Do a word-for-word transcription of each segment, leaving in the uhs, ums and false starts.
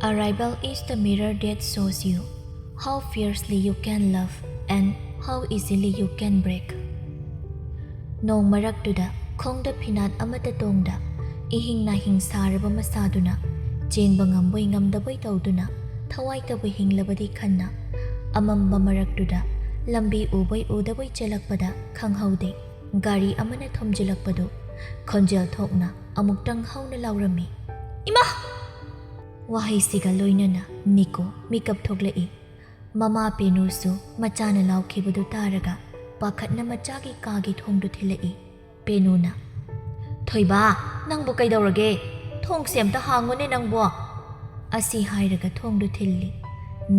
Arrival is the mirror that shows you how fiercely you can love and how easily you can break. ꯅꯣꯡ ꯃꯔꯛꯇꯨꯗ ꯈꯣꯡꯗ ꯐꯤꯅꯥꯠ ꯑꯃꯠꯇ ꯇꯣꯡꯗ, ꯏꯍꯤꯡ ꯅꯥꯍꯤꯡ ꯁꯥꯔꯕ ꯃꯁꯥꯗꯨꯅ ꯆꯦꯟꯕ ꯉꯝꯕꯣꯏ ꯉꯝꯗꯕꯣꯏ ꯇꯧꯗꯨꯅ ꯊꯋꯥꯏꯇꯕꯨ ꯍꯤꯡꯂꯕꯗꯤ ꯈꯟꯅ, ꯑꯃꯝꯕ ꯃꯔꯛꯇꯨꯗ ꯂꯝꯕꯤ ꯎꯕꯣꯏ ꯎꯗꯕꯣꯏ ꯆꯦꯜꯂꯛꯄꯗ ꯈꯪꯍꯧꯗꯦ꯫ ꯒꯥꯔꯤ ꯑꯃꯅ ꯊꯣꯝꯖꯤꯜꯂꯛꯄꯗꯨ ꯈꯣꯟꯖꯦꯜ ꯊꯣꯛꯅ ꯑꯃꯨꯛꯇꯪ ꯍꯧꯅ ꯂꯥꯎꯔꯝꯃꯤ, "ꯏꯃꯥ!" ꯋꯥꯍꯩꯁꯤꯒ ꯂꯣꯏꯅꯅ ꯅꯤꯀꯣ ꯃꯤꯀꯞ ꯊꯣꯛꯂꯛꯏ꯫ ꯃꯃꯥ ꯄꯦꯅꯨꯁꯨ ꯃꯆꯥꯅ ꯂꯥꯎꯈꯤꯕꯗꯨ ꯇꯥꯔꯒ ꯄꯥꯈꯠꯅ ꯃꯆꯥꯒꯤ ꯀꯥꯒꯤ ꯊꯣꯡꯗꯨ ꯊꯤꯜꯂꯛꯏ꯫ ꯄꯦꯅꯨꯅ, "ꯊꯣꯏꯕ, ꯅꯪꯕꯨ ꯀꯩꯗꯧꯔꯒꯦ? ꯊꯣꯡꯁꯦ ꯑꯝꯇ ꯍꯥꯡꯉꯨꯅꯦ ꯅꯪꯕꯣ!" ꯑꯁꯤ ꯍꯥꯏꯔꯒ ꯊꯣꯡꯗꯨ ꯊꯤꯜꯂꯤ꯫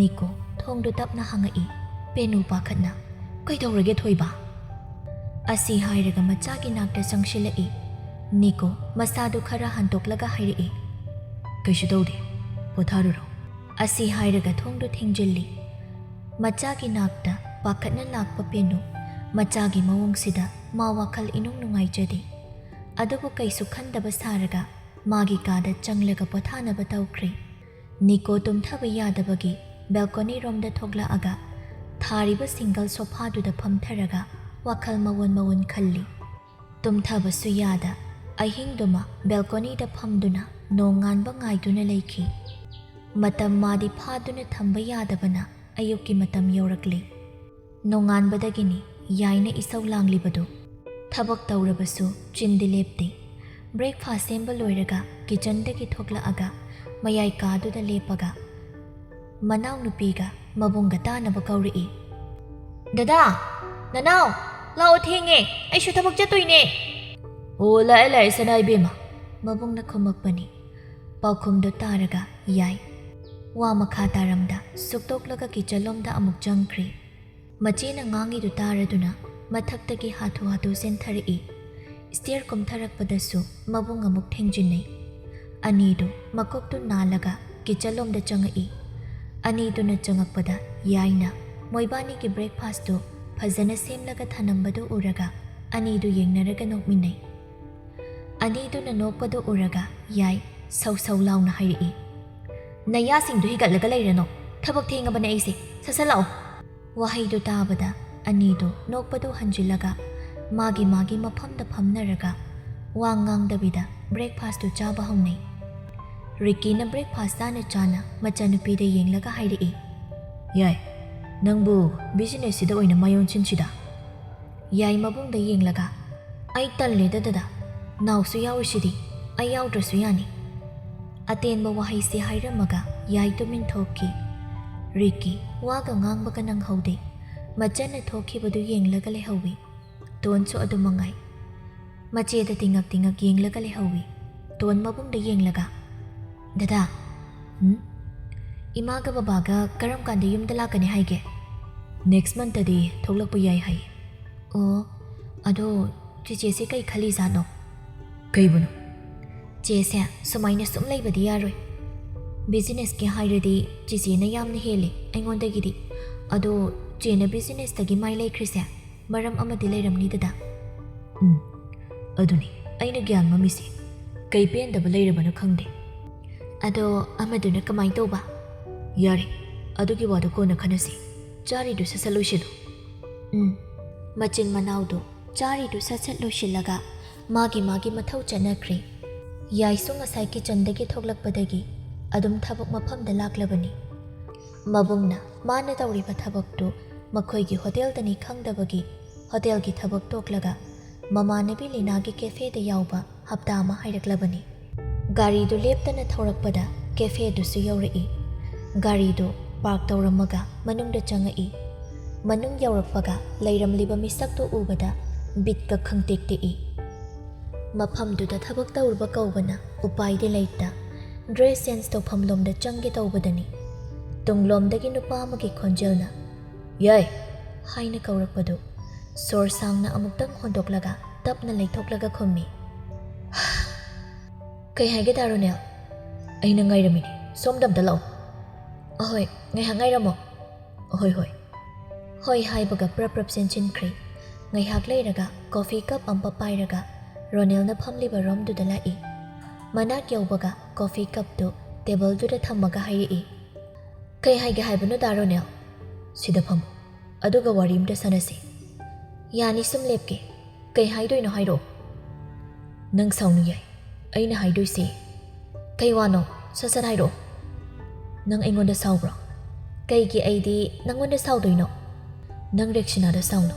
ꯅꯤꯀꯣ ꯊꯣꯡꯗꯨ ꯇꯞꯅ ꯍꯥꯡꯉꯛꯏ꯫ ꯄꯦꯅꯨ ꯄꯥꯈꯠꯅ, "ꯀꯩꯗꯧꯔꯒꯦ ꯊꯣꯏꯕ?" ꯑꯁꯤ ꯍꯥꯏꯔꯒ ꯃꯆꯥꯒꯤ ꯅꯥꯛꯇ ꯆꯪꯁꯤꯜꯂꯛꯏ꯫ ꯅꯤꯀꯣ ꯃꯁꯥꯗꯨ ꯈꯔ ꯍꯟꯇꯣꯛꯂꯒ ꯍꯥꯏꯔꯛꯏ, "ꯀꯩꯁꯨ ꯇꯧꯗꯦ, ꯄꯣꯊꯥꯔꯨꯔꯣ꯫" ꯑꯁꯤ ꯍꯥꯏꯔꯒ ꯊꯣꯡꯗꯨ ꯊꯤꯡꯖꯤꯜꯂꯤ꯫ ꯃꯆꯥꯒꯤ ꯅꯥꯛꯇ ꯄꯥꯈꯠꯅ ꯂꯥꯛꯄ ꯄꯦꯅꯨ ꯃꯆꯥꯒꯤ ꯃꯑꯣꯡꯁꯤꯗ ꯃꯥ ꯋꯥꯈꯜ ꯏꯅꯨꯡ ꯅꯨꯡꯉꯥꯏꯖꯗꯦ꯫ ꯑꯗꯨꯕꯨ ꯀꯩꯁꯨ ꯈꯟꯗꯕ ꯁꯥꯔꯒ ꯃꯥꯒꯤ ꯀꯥꯗ ꯆꯪꯂꯒ ꯄꯣꯊꯥꯅꯕ ꯇꯧꯈ꯭ꯔꯦ꯫ ꯅꯤꯀꯣ ꯇꯨꯝꯊꯕ ꯌꯥꯗꯕꯒꯤ ꯕꯦꯜꯀꯣꯅꯤ ꯔꯣꯝꯗ ꯊꯣꯛꯂꯛꯑꯒ ꯊꯥꯔꯤꯕ ꯁꯤꯡꯒꯜ ꯁꯣꯐꯥꯗꯨꯗ ꯐꯝꯊꯔꯒ ꯋꯥꯈꯜ ꯃꯑꯣꯟ ꯃꯑꯣꯟ ꯈꯜꯂꯤ꯫ ꯇꯨꯝꯊꯕꯁꯨ ꯌꯥꯗ ꯑꯍꯤꯡꯗꯨꯃ ꯕꯦꯜꯀꯣꯅꯤꯗ ꯐꯝꯗꯨꯅ ꯅꯣꯡꯉꯥꯟꯕ ꯉꯥꯏꯗꯨꯅ ꯂꯩꯈꯤ꯫ ꯃꯇꯝ ꯃꯥꯗꯤ ꯐꯥꯗꯨꯅ ꯊꯝꯕ ꯌꯥꯗꯕꯅ ꯑꯌꯨꯛꯀꯤ ꯃꯇꯝ ꯌꯧꯔꯛꯂꯦ꯫ ꯅꯣꯡꯉꯥꯟꯕꯗꯒꯤꯅꯤ ꯌꯥꯏꯅ ꯏꯁꯧ ꯂꯥꯡꯂꯤꯕꯗꯨ꯫ ꯊꯕꯛ ꯇꯧꯔꯕꯁꯨ ꯆꯤꯟꯗꯤ ꯂꯦꯞꯇꯦ꯫ ꯕ꯭ꯔꯦꯛꯐꯥꯁ ꯁꯦꯝꯕ ꯂꯣꯏꯔꯒ ꯀꯤꯆꯟꯗꯒꯤ ꯊꯣꯛꯂꯛꯑꯒ ꯃꯌꯥꯏ ꯀꯥꯗꯨꯗ ꯂꯦꯞꯄꯒ ꯃꯅꯥꯎꯅꯨꯄꯤꯒ ꯃꯕꯨꯡꯒ ꯇꯥꯅꯕ ꯀꯧꯔꯛꯏ꯫ "ꯗꯗꯥ, ꯅꯅꯥꯎ, ꯂꯥꯛꯑꯣ, ꯊꯦꯡꯉꯦ, ꯑꯩꯁꯨ ꯊꯕꯛ ꯆꯠꯇꯣꯏꯅꯦ꯫" "ꯑꯣ, ꯂꯥꯛꯑꯦ, ꯂꯥꯛꯑꯦ, ꯁꯅꯥ ꯏꯕꯦꯝꯃ꯫" ꯃꯕꯨꯡꯅ ꯈꯨꯝꯃꯛꯄꯅꯤ꯫ ꯄꯥꯎꯈꯨꯝꯗꯣ ꯇꯥꯔꯒ ꯌꯥꯏ ꯋꯥ ꯃꯈꯥ ꯇꯥꯔꯝꯗ ꯁꯨꯛꯇꯣꯛꯂꯒ ꯀꯤꯆꯟꯂꯣꯝꯗ ꯑꯃꯨꯛ ꯆꯪꯈ꯭ꯔꯦ꯫ ꯃꯆꯦꯅ ꯉꯥꯡꯉꯤꯗꯨ ꯇꯥꯔꯗꯨꯅ ꯃꯊꯛꯇꯒꯤ ꯍꯥꯊꯨ ꯍꯥꯊꯨ ꯆꯦꯟꯊꯔꯛꯏ꯫ ꯁ꯭ꯇꯤꯌꯔ ꯀꯨꯝꯊꯔꯛꯄꯗꯁꯨ ꯃꯕꯨꯡ ꯑꯃꯨꯛ ꯊꯦꯡꯖꯤꯟꯅꯩ꯫ ꯑꯅꯤꯗꯨ ꯃꯀꯣꯛꯇꯨ ꯅꯥꯜꯂꯒ ꯀꯤꯆꯟꯂꯣꯝꯗ ꯆꯪꯉꯛꯏ꯫ ꯑꯅꯤꯗꯨꯅ ꯆꯪꯉꯛꯄꯗ ꯌꯥꯏꯅ ꯃꯣꯏꯕꯥꯅꯤꯒꯤ ꯕ꯭ꯔꯦꯛꯐꯥꯁꯇꯨ ꯐꯖꯅ ꯁꯦꯝꯂꯒ ꯊꯅꯝꯕꯗꯨ ꯎꯔꯒ ꯑꯅꯤꯗꯨ ꯌꯦꯡꯅꯔꯒ ꯅꯣꯛꯃꯤꯟꯅꯩ꯫ ꯑꯅꯤꯗꯨꯅ ꯅꯣꯛꯄꯗꯨ ꯎꯔꯒ ꯌꯥꯏ ꯁꯧ ꯁꯧ ꯂꯥꯎꯅ ꯍꯥꯏꯔꯛꯏ, "ꯅꯌꯥꯁꯤꯡꯗꯨ ꯍꯤꯒꯠꯂꯒ ꯂꯩꯔꯅꯣ꯫ ꯊꯕꯛ ꯊꯦꯡꯉꯕꯅꯦ ꯑꯩꯁꯦ꯫ ꯁꯠ ꯁꯠ ꯂꯥꯛꯑꯣ꯫" ꯋꯥꯍꯩꯗꯨ ꯇꯥꯕꯗ ꯑꯅꯤꯗꯨ ꯅꯣꯛꯄꯗꯨ ꯍꯟꯖꯤꯜꯂꯒ ꯃꯥꯒꯤ ꯃꯥꯒꯤ ꯃꯐꯝꯗ ꯐꯝꯅꯔꯒ ꯋꯥ ꯉꯥꯡꯗꯕꯤꯗ breakfastꯇꯨ ꯆꯥꯕ ꯍꯧꯅꯩ꯫ ꯔꯤꯀꯤꯅ breakfast ꯆꯥꯅ ꯆꯥꯅ ꯃꯆꯥꯅꯨꯄꯤꯗ ꯌꯦꯡꯂꯒ ꯍꯥꯏꯔꯛꯏ, "ꯌꯥꯏ, ꯅꯪꯕꯨ businessꯁꯤꯗ ꯑꯣꯏꯅ ꯃꯥꯏ ꯑꯣꯟꯁꯤꯟꯁꯤꯗ?" ꯌꯥꯏ ꯃꯕꯨꯡꯗ ꯌꯦꯡꯂꯒ, "ꯑꯩ ꯇꯜꯂꯦꯗ ꯗꯗꯥ, ꯅꯥꯎꯁꯨ ꯌꯥꯎꯔꯤꯁꯤꯗꯤ, ꯑꯩ ꯌꯥꯎꯗ꯭ꯔꯁꯨ ꯌꯥꯅꯤ꯫" ꯑꯇꯦꯟꯕ ꯋꯥꯍꯩꯁꯤ ꯍꯥꯏꯔꯝꯃꯒ ꯌꯥꯏ ꯇꯨꯃꯤꯟ ꯊꯣꯛꯈꯤ꯫ ꯔꯤꯀꯤ ꯋꯥꯒ ꯉꯥꯡꯕꯒ ꯅꯪꯍꯧꯗꯦ꯫ ꯃꯆꯟꯅ ꯊꯣꯛꯈꯤꯕꯗꯨ ꯌꯦꯡꯂꯒ ꯂꯩꯍꯧꯏ꯫ ꯇꯣꯟꯁꯨ ꯑꯗꯨ ꯃꯉꯥꯏ꯫ ꯃꯆꯦꯗ ꯇꯤꯉꯛ ꯇꯤꯉꯛ ꯌꯦꯡꯂꯒ ꯂꯩꯍꯧꯏ꯫ ꯇꯣꯟ ꯃꯕꯨꯡꯗ ꯌꯦꯡꯂꯒ, "ꯗꯗꯥ, ꯎꯝ? ꯏꯃꯥꯒ ꯕꯕꯥꯒ ꯀꯔꯝ ꯀꯥꯟꯗ ꯌꯨꯝꯗ ꯂꯥꯛꯀꯅꯤ ꯍꯥꯏꯒꯦ?" "Next monthꯇꯗꯤ ꯊꯣꯛꯂꯛꯄ ꯌꯥꯏ ꯍꯥꯏ꯫" "ꯑꯣ, ꯑꯗꯣ ꯆꯦꯆꯦꯁꯦ ꯀꯩ ꯈꯜꯂꯤꯖꯥꯠꯅꯣ?" "ꯀꯩꯕꯨꯅꯣ?" "ꯆꯦꯁꯦ ꯁꯨꯃꯥꯏꯅ ꯁꯨꯝ ꯂꯩꯕꯗꯤ ꯌꯥꯔꯣꯏ꯫ Businessꯀꯤ ꯍꯥꯏꯔꯗꯤ ꯆꯦꯆꯦꯅ ꯌꯥꯝꯅ ꯍꯦꯜꯂꯦ ꯑꯩꯉꯣꯟꯗꯒꯤꯗꯤ꯫ ꯑꯗꯣ ꯆꯦꯅ businessꯇꯒꯤ ꯃꯥꯏ ꯂꯩꯈ꯭ꯔꯤꯁꯦ ꯃꯔꯝ ꯑꯃꯗꯤ ꯂꯩꯔꯝꯅꯤ ꯗꯗꯥ꯫" "ꯎꯝ, ꯑꯗꯨꯅꯤ ꯑꯩꯅ ꯒ꯭ꯌꯥꯟ ꯃꯝꯃꯤꯁꯦ꯫ ꯀꯩ ꯄꯦꯟꯗꯕ ꯂꯩꯔꯕꯅꯣ ꯈꯪꯗꯦ꯫" "ꯑꯗꯣ ꯑꯃꯗꯨꯅ ꯀꯃꯥꯏ ꯇꯧꯕ?" "ꯌꯥꯔꯦ, ꯑꯗꯨꯒꯤ ꯋꯥꯗꯣ ꯀꯣꯟꯅ ꯈꯟꯅꯁꯤ꯫ ꯆꯥꯔꯤꯗꯨ ꯁꯠ ꯁꯠ ꯂꯣꯏꯁꯤꯜꯂꯨ꯫" "ꯎꯝ꯫" ꯃꯆꯤꯟ ꯃꯅꯥꯎꯗꯨ ꯆꯥꯔꯤꯗꯨ ꯁꯠ ꯁꯠ ꯂꯣꯏꯁꯤꯜꯂꯒ ꯃꯥꯒꯤ ꯃꯥꯒꯤ ꯃꯊꯧ ꯆꯠꯅꯈ꯭ꯔꯦ꯫ ꯌꯥꯏꯁꯨ ꯉꯁꯥꯏ kitchenꯗꯒꯤ ꯊꯣꯛꯂꯛꯄꯗꯒꯤ ꯑꯗꯨꯝ ꯊꯕꯛ ꯃꯐꯝꯗ ꯂꯥꯛꯂꯕꯅꯤ꯫ ꯃꯕꯨꯡꯅ ꯃꯥꯅ ꯇꯧꯔꯤꯕ ꯊꯕꯛꯇꯨ ꯃꯈꯣꯏꯒꯤ ꯍꯣꯇꯦꯜꯗꯅꯤ ꯈꯪꯗꯕꯒꯤ ꯍꯣꯇꯦꯜꯒꯤ ꯊꯕꯛ ꯇꯣꯛꯂꯒ ꯃꯃꯥꯟꯅꯕꯤ ꯂꯤꯅꯥꯒꯤ cafeꯗ ꯌꯥꯎꯕ ꯍꯞꯇꯥ ꯑꯃ ꯍꯥꯏꯔꯛꯂꯕꯅꯤ꯫ ꯒꯥꯔꯤꯗꯨ ꯂꯦꯞꯇꯅ ꯊꯧꯔꯛꯄꯗ cafeꯗꯨꯁꯨ ꯌꯧꯔꯛꯏ꯫ ꯒꯥꯔꯤꯗꯨ park ꯇꯧꯔꯝꯃꯒ ꯃꯅꯨꯡꯗ ꯆꯪꯉꯛꯏ꯫ ꯃꯅꯨꯡ ꯌꯧꯔꯛꯄꯒ ꯂꯩꯔꯝꯂꯤꯕ ꯃꯤꯁꯛꯇꯨ ꯎꯕꯗ ꯕꯤꯠꯀ ꯈꯪꯇꯦꯛ ꯇꯦꯛꯏ꯫ ꯃꯐꯝꯗꯨꯗ ꯊꯕꯛ ꯇꯧꯔꯨꯕ ꯀꯧꯕꯅ ꯎꯄꯥꯏꯗꯤ ꯂꯩꯇ, dress change ꯇꯧꯐꯝ ꯂꯣꯝꯗ ꯆꯪꯒꯦ ꯇꯧꯕꯗꯅꯤ ꯇꯨꯡꯂꯣꯝꯗꯒꯤ ꯅꯨꯄꯥ ꯑꯃꯒꯤ ꯈꯣꯟꯖꯦꯜꯅ, "ꯌꯥꯏ!" ꯍꯥꯏꯅ ꯀꯧꯔꯛꯄꯗꯨ ꯁꯣꯔ ꯁꯥꯡꯅ ꯑꯃꯨꯛꯇꯪ ꯍꯣꯟꯗꯣꯛꯂꯒ ꯇꯞꯅ ꯂꯩꯊꯣꯛꯂꯒ ꯈꯨꯝꯃꯤ, "ꯀꯩ ꯍꯥꯏꯒꯦ ꯗꯥ ꯔꯣꯅꯦꯜ?" "ꯑꯩꯅ ꯉꯥꯏꯔꯝꯃꯤꯅꯦ, ꯁꯣꯝꯗ ꯑꯝꯇ ꯂꯥꯛꯑꯣ꯫" "ꯑꯍꯣꯏ, ꯉꯥꯏꯍꯥꯛ ꯉꯥꯏꯔꯝꯃꯣ꯫" "ꯍꯣꯏ, ꯍꯣꯏ꯫" ꯍꯣꯏ ꯍꯥꯏꯕꯒ ꯄ꯭ꯔꯞ ꯄ꯭ꯔꯞ ꯆꯦꯟꯁꯤꯟꯈ꯭ꯔꯦ꯫ ꯉꯥꯏꯍꯥꯛ ꯂꯩꯔꯒ coffee cup ꯑꯃ ꯄꯥꯏꯔꯒ ꯔꯣꯅꯦꯜꯅ ꯐꯝꯂꯤꯕ roomꯗꯨꯗ ꯂꯥꯛꯏ꯫ ꯃꯅꯥꯛ ꯌꯧꯕꯒ coffee cupꯇꯨ ꯇꯦꯕꯜꯗꯨꯗ ꯊꯝꯃꯒ ꯍꯥꯏꯔꯛꯏ, "ꯀꯩ ꯍꯥꯏꯒꯦ ꯍꯥꯏꯕꯅꯣ, ꯗꯥ ꯔꯣꯅꯦꯜ? ꯁꯤꯗ ꯐꯝꯃꯨ, ꯑꯗꯨꯒ ꯋꯥꯔꯤ ꯑꯝꯇ ꯁꯥꯟꯅꯁꯤ꯫" "ꯌꯥꯅꯤ, ꯁꯨꯝ ꯂꯦꯞꯀꯦ꯫ ꯀꯩ ꯍꯥꯏꯗꯣꯏꯅꯣ ꯍꯥꯏꯔꯛꯑꯣ꯫" "ꯅꯪ ꯁꯥꯎꯅꯨ ꯌꯥꯏ, ꯑꯩꯅ ꯍꯥꯏꯗꯣꯏꯁꯦ꯫" "ꯀꯩ ꯋꯥꯅꯣ? ꯁꯠ ꯁꯠ ꯍꯥꯏꯔꯛꯑꯣ꯫" "ꯅꯪ ꯑꯩꯉꯣꯟꯗ ꯁꯥꯎꯕ꯭ꯔꯣ?" "ꯀꯩꯒꯤ ꯑꯩꯗꯤ ꯅꯪꯉꯣꯟꯗ ꯁꯥꯎꯗꯣꯏꯅꯣ?" "ꯅꯪ ꯔꯦꯛꯁꯤꯅꯥꯗ ꯁꯥꯎꯅꯨ꯫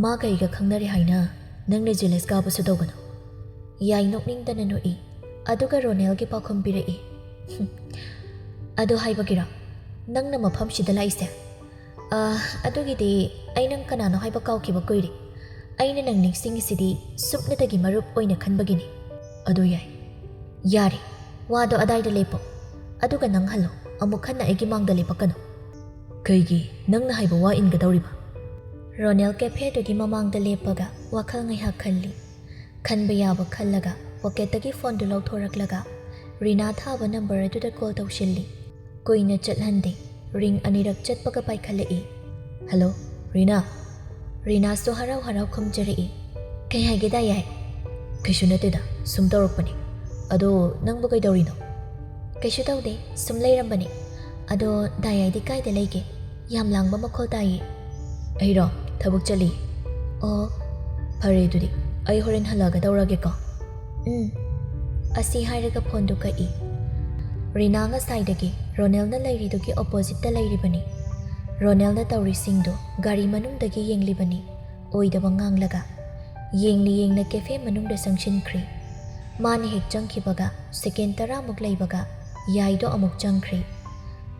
ꯃꯥ ꯀꯩꯒ ꯈꯪꯅꯔꯦ ꯍꯥꯏꯅ ꯅꯪꯅ ꯖꯦꯂꯁ ꯀꯥꯕꯁꯨ ꯇꯧꯒꯅꯨ꯫" ꯌꯥꯏ ꯅꯣꯛꯅꯤꯡꯗꯅ ꯅꯣꯛꯏ, ꯑꯗꯨꯒ ꯔꯣꯅꯦꯜꯒꯤ ꯄꯥꯎꯈꯨꯝ ꯄꯤꯔꯛꯏ, "ꯍꯨꯝ, ꯑꯗꯨ ꯍꯥꯏꯕꯒꯤꯔꯣ ꯅꯪꯅ ꯃꯐꯝꯁꯤꯗ ꯂꯥꯛꯏꯁꯦ?" "ꯑꯥ, ꯑꯗꯨꯒꯤꯗꯤ ꯑꯩ ꯅꯪ ꯀꯅꯥꯅꯣ ꯍꯥꯏꯕ ꯀꯥꯎꯈꯤꯕ ꯀꯨꯏꯔꯦ꯫ ꯑꯩꯅ ꯅꯪ ꯅꯤꯡꯁꯤꯡꯉꯤꯁꯤꯗꯤ ꯁꯨꯞꯅꯇꯒꯤ ꯃꯔꯨꯞ ꯑꯣꯏꯅ ꯈꯟꯕꯒꯤꯅꯤ꯫" "ꯑꯗꯨ ꯌꯥꯏ꯫" "ꯌꯥꯔꯦ, ꯋꯥꯗꯣ ꯑꯗꯥꯏꯗ ꯂꯦꯞꯄꯣ꯫ ꯑꯗꯨꯒ ꯅꯪ ꯍꯜꯂꯣ, ꯑꯃꯨꯛ ꯍꯟꯅ ꯑꯩꯒꯤ ꯃꯥꯡꯗ ꯂꯦꯞꯄꯛꯀꯅꯨ꯫" "ꯀꯩꯒꯤ? ꯅꯪꯅ ꯍꯥꯏꯕ ꯋꯥ ꯏꯟꯒꯗꯧꯔꯤꯕ?" ꯔꯣꯅꯦꯜ ꯀꯦꯐꯦꯗꯨꯒꯤ ꯃꯃꯥꯡꯗ ꯂꯦꯞꯄꯒ ꯋꯥꯈꯜ ꯉꯥꯏꯍꯥꯛ ꯈꯜꯂꯤ꯫ ꯈꯟꯕ ꯌꯥꯕ ꯈꯜꯂꯒ ꯄꯣꯀꯦꯠꯇꯒꯤ ꯐꯣꯟꯗꯨ ꯂꯧꯊꯣꯔꯛꯂꯒ ꯔꯤꯅꯥ ꯊꯥꯕ ꯅꯝꯕꯔ ꯑꯗꯨꯗ ꯀꯣꯜ ꯇꯧꯁꯤꯜꯂꯤ꯫ ꯀꯨꯏꯅ ꯆꯠꯍꯟꯗꯦ, ꯔꯤꯡ ꯑꯅꯤꯔꯛ ꯆꯠꯄꯒ ꯄꯥꯏꯈꯠꯂꯛꯏ꯫ "ꯍꯜꯂꯣ, ꯔꯤꯅꯥ?" ꯔꯤꯅꯥꯁꯨ ꯍꯔꯥꯎ ꯍꯔꯥꯎ ꯈꯨꯝꯖꯔꯛꯏ꯫ "ꯀꯩ ꯍꯥꯏꯒꯦ, ꯗꯥ ꯌꯥꯏ?" "ꯀꯩꯁꯨ ꯅꯠꯇꯦꯗ, ꯁꯨꯝ ꯇꯧꯔꯛꯄꯅꯦ꯫ ꯑꯗꯣ ꯅꯪꯕꯨ ꯀꯩꯗꯧꯔꯤꯅꯣ?" "ꯀꯩꯁꯨ ꯇꯧꯗꯦ, ꯁꯨꯝ ꯂꯩꯔꯝꯕꯅꯦ꯫ ꯑꯗꯣ ꯗꯥ ꯌꯥꯏꯗꯤ ꯀꯥꯏꯗ ꯂꯩꯒꯦ? ꯌꯥꯝ ꯂꯥꯡꯕ ꯃꯈꯣꯜ ꯇꯥꯏꯌꯦ꯫" "ꯑꯩꯔꯣ? ꯊꯕꯛ ꯆꯠꯂꯤ꯫" "ꯑꯣ, ꯐꯔꯦ ꯑꯗꯨꯗꯤ, ꯑꯩ ꯍꯣꯔꯦꯟ ꯍꯜꯂꯛꯑꯒ ꯇꯧꯔꯒꯦꯀꯣ꯫" "ꯎꯝ꯫" ꯑꯁꯤ ꯍꯥꯏꯔꯒ ꯐꯣꯟꯗꯨ ꯀꯛꯏ꯫ ꯔꯤꯅꯥ ꯉꯁꯥꯏꯗꯒꯤ ꯔꯣꯅꯦꯜꯅ ꯂꯩꯔꯤꯗꯨꯒꯤ ꯑꯣꯄꯣꯖꯤꯠꯇ ꯂꯩꯔꯤꯕꯅꯤ꯫ ꯔꯣꯅꯦꯜꯅ ꯇꯧꯔꯤꯁꯤꯡꯗꯨ ꯒꯥꯔꯤ ꯃꯅꯨꯡꯗꯒꯤ ꯌꯦꯡꯂꯤꯕꯅꯤ, ꯑꯣꯏꯗꯕ ꯉꯥꯡꯂꯒ꯫ ꯌꯦꯡꯅ ꯌꯦꯡꯅ ꯀꯦꯐꯦ ꯃꯅꯨꯡꯗ ꯆꯪꯁꯤꯟꯈ꯭ꯔꯦ꯫ ꯃꯥꯅ ꯍꯦꯛ ꯆꯪꯈꯤꯕꯒ ꯁꯦꯀꯦꯟ ꯇꯔꯥꯃꯨꯛ ꯂꯩꯕꯒ ꯌꯥꯏꯗꯣ ꯑꯃꯨꯛ ꯆꯪꯈ꯭ꯔꯦ꯫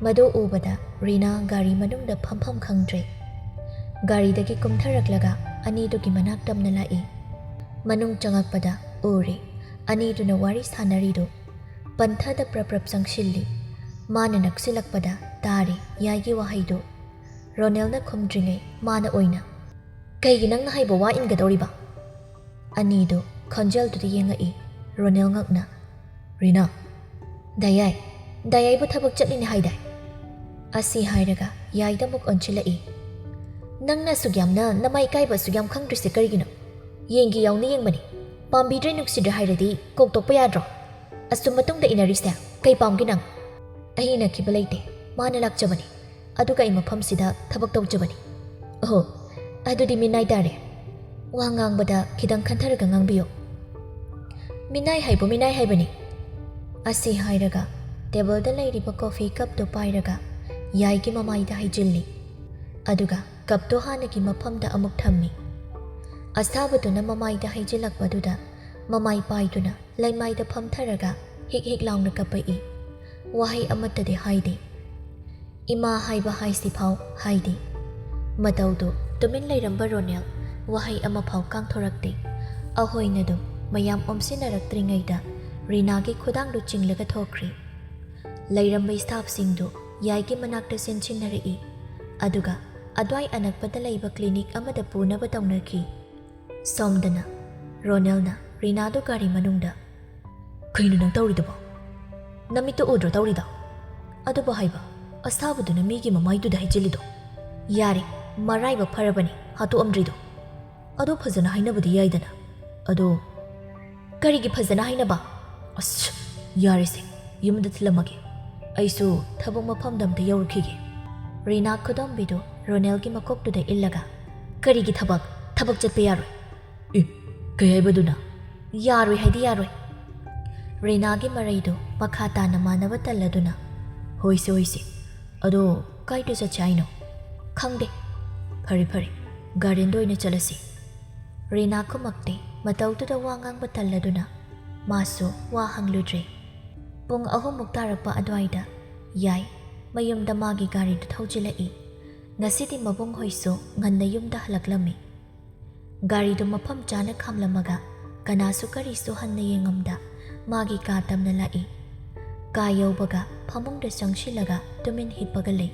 ꯃꯗꯨ ꯎꯕꯗ ꯔꯤꯅꯥ ꯒꯥꯔꯤ ꯃꯅꯨꯡꯗ ꯐꯝꯐꯝ ꯈꯪꯗ꯭ꯔꯦ꯫ ꯒꯥꯔꯤꯗꯒꯤ ꯀꯨꯝꯊꯔꯛꯂꯒ ꯑꯅꯤꯗꯨꯒꯤ ꯃꯅꯥꯛ ꯇꯝꯅ ꯂꯥꯛꯏ꯫ ꯃꯅꯨꯡ ꯆꯪꯉꯛꯄꯗ ꯎꯔꯦ ꯑꯅꯤꯗꯨꯅ ꯋꯥꯔꯤ ꯁꯥꯟꯅꯔꯤꯗꯨ꯫ ꯄꯟꯊꯗ ꯄ꯭ꯔꯞ ꯄ꯭ꯔꯞ ꯆꯪꯁꯤꯜꯂꯤ꯫ ꯃꯥꯅ ꯅꯛꯁꯤꯜꯂꯛꯄꯗ ꯇꯥꯔꯦ ꯌꯥꯏꯒꯤ ꯋꯥꯍꯩꯗꯨ꯫ ꯔꯣꯅꯦꯜꯅ ꯈꯨꯝꯗ꯭ꯔꯤꯉꯩ ꯃꯥꯅ ꯑꯣꯏꯅ, "ꯀꯩꯒꯤ ꯅꯪꯅ ꯍꯥꯏꯕ ꯋꯥ ꯏꯟꯒꯗꯧꯔꯤꯕ?" ꯑꯅꯤꯗꯨ ꯈꯣꯟꯖꯦꯜꯗꯨꯗ ꯌꯦꯡꯉꯛꯏ꯫ ꯔꯣꯅꯦꯜ ꯉꯛꯅ, "ꯔꯤꯅꯥ, ꯗꯥ ꯌꯥꯏ, ꯗꯥ ꯌꯥꯏꯕꯨ ꯊꯕꯛ ꯆꯠꯂꯤꯅꯦ ꯍꯥꯏꯗꯥꯏ?" ꯑꯁꯤ ꯍꯥꯏꯔꯒ ꯌꯥꯏꯗ ꯑꯃꯨꯛ ꯑꯣꯟꯁꯤꯜꯂꯛꯏ꯫ "ꯅꯪꯅ ꯑꯁꯨꯛ ꯌꯥꯝꯅ ꯅꯃꯥꯏ ꯏꯀꯥꯏꯕ ꯑꯁꯨꯛ ꯌꯥꯝ ꯈꯪꯗ꯭ꯔꯤꯁꯦ ꯀꯔꯤꯒꯤꯅꯣ? ꯌꯦꯡꯒꯦ ꯌꯥꯎꯅ ꯌꯦꯡꯕꯅꯤ꯫ ꯄꯥꯝꯕꯤꯗ꯭ꯔꯦ ꯅꯨꯡꯁꯤꯗ꯭ꯔꯦ ꯍꯥꯏꯔꯗꯤ ꯀꯣꯛ ꯇꯣꯛꯄ ꯌꯥꯗ꯭ꯔꯣ? ꯑꯁꯨꯝ ꯃꯇꯨꯡꯗ ꯏꯟꯅꯔꯤꯁꯦ?" "ꯀꯩ ꯄꯥꯝꯒꯦ ꯅꯪ?" "ꯑꯩ ꯏꯟꯅꯈꯤꯕ ꯂꯩꯇꯦ꯫ ꯃꯥꯅ ꯂꯥꯛꯆꯕꯅꯤ꯫ ꯑꯗꯨꯒ ꯑꯩ ꯃꯐꯝꯁꯤꯗ ꯊꯕꯛ ꯇꯧꯖꯕꯅꯤ꯫" "ꯑꯣꯍꯣ, ꯑꯗꯨꯗꯤ ꯃꯤꯅꯥꯏ ꯇꯥꯔꯦ꯫" ꯋꯥ ꯉꯥꯡꯕꯗ ꯈꯤꯇꯪ ꯈꯟꯊꯔꯒ ꯉꯥꯡꯕꯤꯌꯨ꯫ "ꯃꯤꯅꯥꯏ ꯍꯥꯏꯕꯨ ꯃꯤꯅꯥꯏ ꯍꯥꯏꯕꯅꯤ꯫" ꯑꯁꯤ ꯍꯥꯏꯔꯒ ꯇꯦꯕꯜꯗ ꯂꯩꯔꯤꯕ ꯀꯣꯐꯤ ꯀꯞꯇꯨ ꯄꯥꯏꯔꯒ ꯌꯥꯏꯒꯤ ꯃꯃꯥꯏꯗ ꯍꯩꯖꯤꯜꯂꯤ꯫ ꯑꯗꯨꯒ ꯀꯞꯇꯨ ꯍꯥꯟꯅꯒꯤ ꯃꯐꯝꯗ ꯑꯃꯨꯛ ꯊꯝꯃꯤ꯫ ꯑꯁꯥꯕꯗꯨꯅ ꯃꯃꯥꯏꯗ ꯍꯩꯖꯤꯜꯂꯛꯄꯗꯨꯗ ꯃꯃꯥꯏ ꯄꯥꯏꯗꯨꯅ ꯂꯩꯃꯥꯏꯗ ꯐꯝꯊꯔꯒ ꯍꯤꯛ ꯍꯤꯛ ꯂꯥꯎꯅ ꯀꯞꯄꯛꯏ꯫ ꯋꯥꯍꯩ ꯑꯃꯠꯇꯗꯤ ꯍꯥꯏꯗꯦ꯫ "ꯏꯃꯥ" ꯍꯥꯏꯕ ꯍꯥꯏꯁꯤꯐꯥꯎ ꯍꯥꯏꯗꯦ꯫ ꯃꯇꯧꯗꯨ ꯇꯨꯃꯤꯟ ꯂꯩꯔꯝꯕ ꯔꯣꯅꯦꯜ ꯋꯥꯍꯩ ꯑꯃꯐꯥꯎ ꯀꯥꯡꯊꯣꯔꯛꯇꯦ꯫ ꯑꯍꯣꯏꯅꯗꯨ ꯃꯌꯥꯝ ꯑꯣꯝꯁꯤꯟꯅꯔꯛꯇ꯭ꯔꯤꯉꯩꯗ ꯔꯤꯅꯥꯒꯤ ꯈꯨꯗꯥꯡꯗꯨ ꯆꯤꯡꯂꯒ ꯊꯣꯛꯈ꯭ꯔꯤ꯫ ꯂꯩꯔꯝꯕ ꯁ꯭ꯇꯥꯐꯁꯤꯡꯗꯨ ꯌꯥꯏꯒꯤ ꯃꯅꯥꯛꯇ ꯆꯦꯟꯁꯤꯟꯅꯔꯛꯏ꯫ ꯑꯗꯨꯒ ꯑꯗ꯭ꯋꯥꯏ ꯑꯅꯛꯄꯗ ꯂꯩꯕ ꯀ꯭ꯂꯤꯅꯤꯛ ꯑꯃꯗ ꯄꯨꯅꯕ ꯇꯧꯅꯈꯤ꯫ ꯁꯣꯝꯗꯅ ꯔꯣꯅꯦꯜꯅ ꯔꯤꯅꯥꯗꯨ ꯒꯥꯔꯤ ꯃꯅꯨꯡꯗ, "ꯀꯩꯅꯣ ꯅꯪ ꯇꯧꯔꯤꯗꯨꯕꯣ? ꯅꯃꯤꯠꯇꯨ ꯎꯗ꯭ꯔꯣ ꯇꯧꯔꯤꯗꯣ? ꯑꯗꯨꯕꯨ ꯍꯥꯏꯕ, ꯑꯁꯥꯕꯗꯨꯅ ꯃꯤꯒꯤ ꯃꯃꯥꯏꯗꯨꯗ ꯍꯩꯖꯤꯜꯂꯤꯗꯣ? ꯌꯥꯔꯦ, ꯃꯔꯥꯏꯕꯛ ꯐꯔꯕꯅꯤ ꯍꯥꯠꯇꯣꯛꯑꯝꯗ꯭ꯔꯤꯗꯣ꯫ ꯑꯗꯣ ꯐꯖꯅ ꯍꯥꯏꯅꯕꯗꯤ ꯌꯥꯏꯗꯅ꯫ ꯑꯗꯣ ꯀꯔꯤꯒꯤ ꯐꯖꯅ ꯍꯥꯏꯅꯕ? ꯑꯁ, ꯌꯥꯔꯦꯁꯦ, ꯌꯨꯝꯗ ꯊꯤꯜꯂꯝꯃꯒꯦ꯫ ꯑꯩꯁꯨ ꯊꯕꯛ ꯃꯐꯝꯗ ꯑꯝꯇ ꯌꯧꯔꯨꯈꯤꯒꯦ꯫" ꯔꯤꯅꯥ ꯈꯨꯗꯣꯝꯕꯤꯗꯨ ꯔꯣꯅꯦꯜꯒꯤ ꯃꯀꯣꯛꯇꯨꯗ ꯏꯜꯂꯒ, "ꯀꯔꯤꯒꯤ ꯊꯕꯛ? ꯊꯕꯛ ꯆꯠꯄ ꯌꯥꯔꯣꯏ꯫" "ꯑꯦ, ꯀꯩ ꯍꯥꯏꯕꯗꯨꯅ?" "ꯌꯥꯔꯣꯏ ꯍꯥꯏꯗꯤ ꯌꯥꯔꯣꯏ꯫" ꯔꯤꯅꯥꯒꯤ ꯃꯔꯩꯗꯨ ꯃꯈꯥ ꯇꯥꯅ ꯃꯥꯟꯅꯕ ꯇꯜꯂꯗꯨꯅ, "ꯍꯣꯏꯁꯦ, ꯍꯣꯏꯁꯦ꯫ ꯑꯗꯣ ꯀꯥꯏꯗ ꯆꯠꯁꯦ ꯍꯥꯏꯅꯣ?" "ꯈꯪꯗꯦ꯫" "ꯐꯔꯦ, ꯐꯔꯦ꯫ ꯒꯥꯔꯗꯦꯟꯗ ꯑꯣꯏꯅ ꯆꯠꯂꯁꯤ꯫" ꯔꯤꯅꯥ ꯈꯨꯝꯃꯛꯇꯦ꯫ ꯃꯇꯧꯗꯨꯗ ꯋꯥ ꯉꯥꯡꯕ ꯇꯜꯂꯗꯨꯅ ꯃꯥꯁꯨ ꯋꯥ ꯍꯪꯂꯨꯗ꯭ꯔꯦ꯫ ꯄꯨꯡ ꯑꯍꯨꯝꯃꯨꯛ ꯇꯥꯔꯛꯄ ꯑꯗꯨꯋꯥꯏꯗ ꯌꯥꯏ ꯃꯌꯨꯝꯗ ꯃꯥꯒꯤ ꯒꯥꯔꯤꯗꯨ ꯊꯧꯖꯤꯜꯂꯛꯏ꯫ ꯉꯁꯤꯗꯤ ꯃꯕꯨꯡ ꯍꯣꯏꯁꯨ ꯉꯟꯅ ꯌꯨꯝꯗ ꯍꯜꯂꯛꯂꯝꯃꯤ꯫ ꯒꯥꯔꯤꯗꯨ ꯃꯐꯝ ꯆꯥꯅ ꯈꯥꯝꯂꯝꯃꯒ ꯀꯅꯥꯁꯨ ꯀꯔꯤꯁꯨ ꯍꯟꯅ ꯌꯦꯡꯉꯝꯗ ꯃꯥꯒꯤ ꯀꯥ ꯇꯝꯅ ꯂꯥꯛꯏ꯫ ꯀꯥ ꯌꯧꯕꯒ ꯐꯃꯨꯡꯗ ꯆꯪꯁꯤꯜꯂꯒ ꯇꯨꯃꯤꯟ ꯍꯤꯞꯄꯒ ꯂꯩ꯫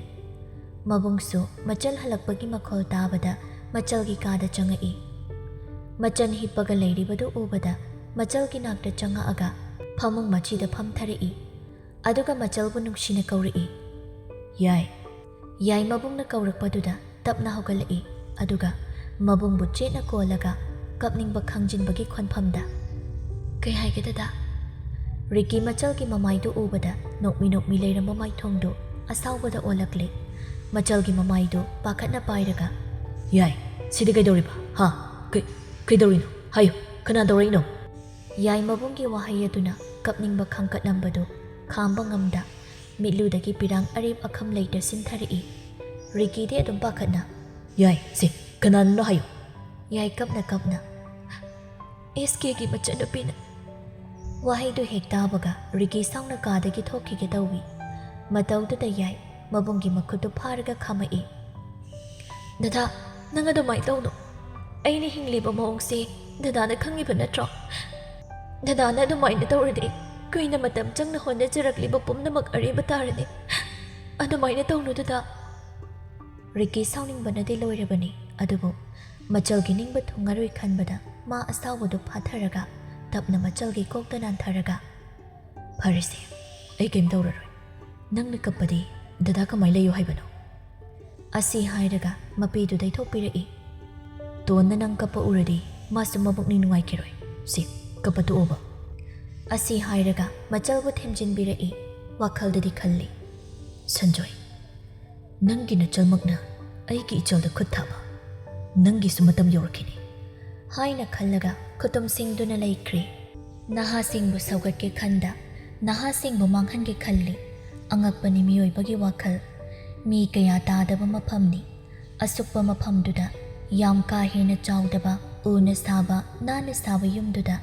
ꯃꯕꯨꯡꯁꯨ ꯃꯆꯜ ꯍꯜꯂꯛꯄꯒꯤ ꯃꯈꯣꯜ ꯇꯥꯕꯗ ꯃꯆꯜꯒꯤ ꯀꯥꯗ ꯆꯪꯉꯛꯏ꯫ ꯃꯆꯟ ꯍꯤꯞꯄꯒ ꯂꯩꯔꯤꯕꯗꯨ ꯎꯕꯗ ꯃꯆꯜꯒꯤ ꯅꯥꯛꯇ ꯆꯪꯉꯛꯑꯒ ꯐꯃꯨꯡ ꯃꯆꯤꯗ ꯐꯝꯊꯔꯛꯏ꯫ ꯑꯗꯨꯒ ꯃꯆꯜꯕꯨ ꯅꯨꯡꯁꯤꯅ ꯀꯧꯔꯛꯏ, "ꯌꯥꯏ꯫" ꯌꯥꯏ ꯃꯕꯨꯡꯅ ꯀꯧꯔꯛꯄꯗꯨꯗ ꯇꯞꯅ ꯍꯧꯒꯠꯂꯛꯏ꯫ ꯑꯗꯨꯒ ꯃꯕꯨꯡꯕꯨ ꯆꯦꯠꯅ ꯀꯣꯜꯂꯒ ꯀꯞꯅꯤꯡꯕ ꯈꯥꯡꯖꯤꯟꯕꯒꯤ ꯈꯣꯟꯐꯝꯗ, "ꯀꯩ ꯍꯥꯏꯒꯦ ꯗꯗꯥ?" ꯔꯤꯀꯤ ꯃꯆꯜꯒꯤ ꯃꯃꯥꯏꯗꯨ ꯎꯕꯗ ꯅꯣꯛꯃꯤ ꯅꯣꯛꯃꯤ ꯂꯩꯔꯝꯕ ꯃꯥꯏꯊꯣꯡꯗꯨ ꯑꯁꯥꯎꯕꯗ ꯑꯣꯜꯂꯛꯂꯦ꯫ ꯃꯆꯜꯒꯤ ꯃꯃꯥꯏꯗꯨ ꯄꯥꯈꯠꯅ ꯄꯥꯏꯔꯒ, "ꯌꯥꯏ, ꯁꯤꯗꯤ ꯀꯩꯗꯧꯔꯤꯕ? ꯍꯥ? ꯀꯩ-, ꯀꯩꯗꯧꯔꯤꯅꯣ? ꯍꯥꯏꯌꯨ, ꯀꯅꯥ ꯇꯧꯔꯛꯏꯅꯣ?" ꯌꯥꯏ ꯃꯕꯨꯡꯒꯤ ꯋꯥꯍꯩ ꯑꯗꯨꯅ ꯀꯞꯅꯤꯡꯕ ꯈꯥꯡꯀꯠꯂꯝꯕꯗꯨ ꯈꯥꯝꯕ ꯉꯝꯗ ꯃꯤꯠꯂꯨꯗꯒꯤ ꯄꯤꯔꯥꯡ ꯑꯔꯦꯞ ꯑꯈꯝ ꯂꯩꯇ ꯁꯤꯟꯊꯔꯛꯏ꯫ ꯔꯤꯀꯤꯗꯤ ꯑꯗꯨꯝ ꯄꯥꯈꯠꯅ, "ꯌꯥꯏ, ꯁꯦ, ꯀꯅꯥꯅꯣ ꯍꯥꯏꯌꯨ?" ꯌꯥꯏ ꯀꯞꯅ ꯀꯞꯅ, "ꯑꯦꯁ ꯀꯦꯒꯤ ꯃꯆꯟꯅꯨꯄꯤꯅ꯫" ꯋꯥꯍꯩꯗꯨ ꯍꯦꯛ ꯇꯥꯕꯒ ꯔꯤꯀꯤ ꯁꯥꯎꯅ ꯀꯥꯗꯒꯤ ꯊꯣꯛꯈꯤꯒꯦ ꯇꯧꯏ꯫ ꯃꯇꯧꯗꯨꯗ ꯌꯥꯏ ꯃꯕꯨꯡꯒꯤ ꯃꯈꯨꯠꯇꯨ ꯐꯥꯔꯒ ꯈꯥꯝꯃꯛꯏ꯫ "ꯗꯗꯥ, ꯅꯪ ꯑꯗꯨꯃꯥꯏꯅ ꯇꯧꯅꯨ꯫ ꯑꯩꯅ ꯍꯤꯡꯂꯤꯕ ꯃꯑꯣꯡꯁꯦ ꯗꯗꯥꯅ ꯈꯪꯉꯤꯕ ꯅꯠꯇ꯭ꯔꯣ? ꯗꯗꯥꯅ ꯑꯗꯨꯃꯥꯏꯅ ꯇꯧꯔꯗꯤ ꯀꯨꯏꯅ ꯃꯇꯝ ꯆꯪꯅ ꯍꯣꯠꯅꯖꯔꯛꯂꯤꯕ ꯄꯨꯝꯅꯃꯛ ꯑꯔꯦꯝꯕ ꯇꯥꯔꯅꯤ꯫ ꯑꯗꯨꯃꯥꯏꯅ ꯇꯧꯅꯨ ꯗꯗꯥ꯫" ꯔꯤꯀꯤ ꯁꯥꯎꯅꯤꯡꯕꯅꯗꯤ ꯂꯣꯏꯔꯕꯅꯤ, ꯑꯗꯨꯕꯨ ꯃꯆꯜꯒꯤ ꯅꯤꯡꯕ ꯊꯨꯡꯉꯔꯣꯏ ꯈꯟꯕꯗ ꯃꯥ ꯑꯁꯥꯎꯕꯗꯨ ꯐꯥꯊꯔꯒ ꯇꯞꯅ ꯃꯆꯜꯒꯤ ꯀꯣꯛꯇ ꯅꯥꯟꯊꯔꯒ, "ꯐꯔꯦꯁꯦ, ꯑꯩ ꯀꯩꯝ ꯇꯧꯔꯔꯣꯏ꯫ ꯅꯪꯅ ꯀꯞꯄꯗꯤ ꯗꯗꯥ ꯀꯃꯥꯏ ꯂꯩꯌꯨ ꯍꯥꯏꯕꯅꯣ?" ꯑꯁꯤ ꯍꯥꯏꯔꯒ ꯃꯄꯤꯗꯨ ꯇꯩꯊꯣꯛꯄꯤꯔꯛꯏ꯫ "ꯇꯣꯟꯅ ꯅꯪ ꯀꯞꯄ ꯎꯔꯗꯤ ꯃꯥꯁꯨ ꯃꯕꯨꯛꯅꯤꯡ ꯅꯨꯡꯉꯥꯏꯈꯤꯔꯣꯏ꯫ ꯁꯤ, ꯀꯞꯄ ꯇꯣꯛꯑꯣꯕ꯫" ꯑꯁꯤ ꯍꯥꯏꯔꯒ ꯃꯆꯜꯕꯨ ꯊꯦꯝꯖꯤꯟꯕꯤꯔꯛꯏ꯫ ꯋꯥꯈꯜꯗꯗꯤ ꯈꯜꯂꯤ, "ꯁꯟꯖꯣꯏ, ꯅꯪꯒꯤ ꯅꯆꯜꯃꯛꯅ ꯑꯩꯒꯤ ꯏꯆꯜꯗ ꯈꯨꯠ ꯊꯥꯕ, ꯅꯪꯒꯤꯁꯨ ꯃꯇꯝ ꯌꯧꯔꯛꯈꯤꯅꯤ" ꯍꯥꯏꯅ ꯈꯜꯂꯒ ꯈꯨꯇꯨꯝ ꯁꯤꯡꯗꯨꯅ ꯂꯩꯈ꯭ꯔꯦ꯫ ꯅꯍꯥꯁꯤꯡꯕꯨ ꯁꯧꯒꯠꯀꯦ ꯈꯟꯗ, ꯅꯍꯥꯁꯤꯡꯕꯨ ꯃꯥꯡꯍꯟꯒꯦ ꯈꯜꯂꯤ꯫ ꯑꯉꯛꯄꯅꯤ ꯃꯤꯑꯣꯏꯕꯒꯤ ꯋꯥꯈꯜ꯫ ꯃꯤ ꯀꯌꯥ ꯇꯥꯗꯕ ꯃꯐꯝꯅꯤ꯫ ꯑꯁꯨꯛꯄ ꯃꯐꯝꯗꯨꯗ ꯌꯥꯝ ꯀꯥ ꯍꯦꯟꯅ ꯆꯥꯎꯗꯕ, ꯎꯅ ꯁꯥꯕ, ꯅꯥꯟꯅ ꯁꯥꯕ ꯌꯨꯝꯗꯨꯗ